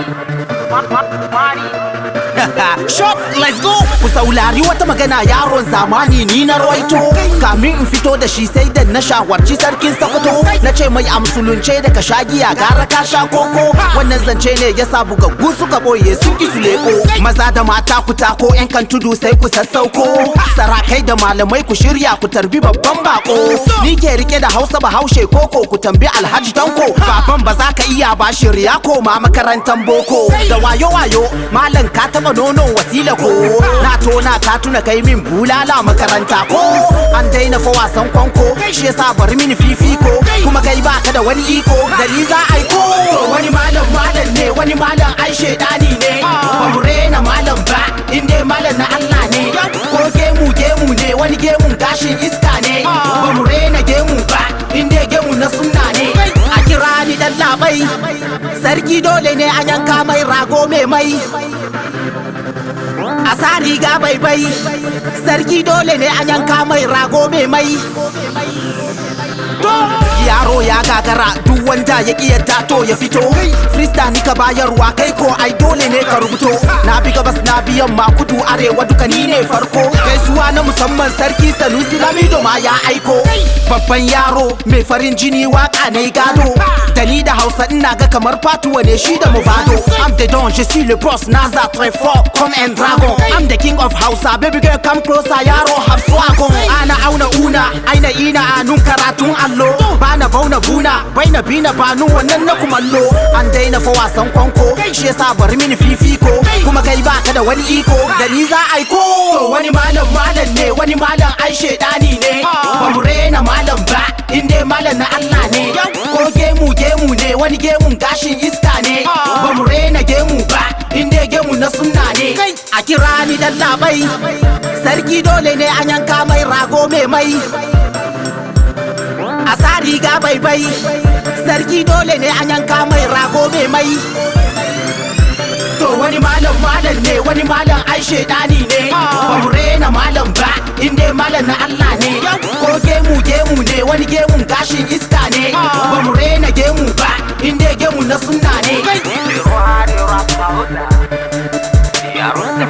Party. Shop, let's go! Ku saurari wata magana yaron zamani ni na rawaito. Kamin in fito da shi sai da na shawarci sarkin Sokoto. Na ce mai amsulunce da ka sha giya gara ka sha koko. Wannan zance ne ya sa bugaggu suka boye sun ki su leko. Maza da mata ku tako, 'yan kan tudu sai ku sassauko. Sarakai da malamai ku shirya ku tarbi babban bako. Ni ke rike da Hausa Bahaushe koko, ku tambi Alhaji Tanko. Baban ba za ka iya ba, shirya ko ma makarantar boko. Da wayo wayo malam ka taba nono wasila ko. Na tona ka tuna kai min bulala makaranta ko. An daina fa wasan kwanko, shi yasa bari mini fifiko. Kuma kai baka da wani iko, gari za aiko. Wani malam malam ne, wani malam ai shedani ne. Ba mu rena malam ba, in dai malam na Allah ne. Ko gemu gemu ne, wani gemun gashin iska ne. Ba mu rena gemu ba, in dai gemu na sunna ne. A kira ni dan labai, sarki dole ne a yanka mai rago mai mai. A sa riga bai bai, sarki dole ne a yanka mai rago mai mai. Yaro ya gagara, duk wanda ya ƙi yadda to ya fito. Freestyle ni ka bayarwa, kai ko ai dole ne ka rubuto. Na bi gabas, na bi yamma, kudu, arewa, duka ni ne farko. Gaisuwa na musamman, sarki Sanusi Lamido ma ya aiko. Babban yaro mai farin jini, waka na gado. Da ni da Hausa ina ga kamar Fatuwa ne shi da Mubado. I'm the don, je suis le boss, Naza très fort comme un dragon. I'm the king of Hausa, baby girl, come closer, yaro have swagon. Ana auna una, aina ina anun karatun allo. Bana bauna buna, baina bina banu wannan na kumallo. An daina fa wasan kwanko, shi yasa bari mini fifiko. Kuma kai baka da wani iko, gani za aiko. Wani malam malam ne, wani malam ai shedani ne. Ba mu rena malam ba, in dai malam na Allah ne. Ko gemu gemu ne, wani gemun gashin iska ne. Ba mu rena gemu ba, in dai gemu na sunna ne. A kira ni dan labai, sarki dole ne a yanka mai rago mai mai. A sa riga bai bai, sarki dole ne a yanka mai rago mai mai. To wani malam malam ne, wani malam ai shedani ne. Ba mu rena malam ba, in dai malam na Allah ne. Ko gemu gemu ne, wani gemun gashin iska ne. Ba mu rena gemu ba, in dai gemu na sunna ne. Yaro rap Hausa. Yaro da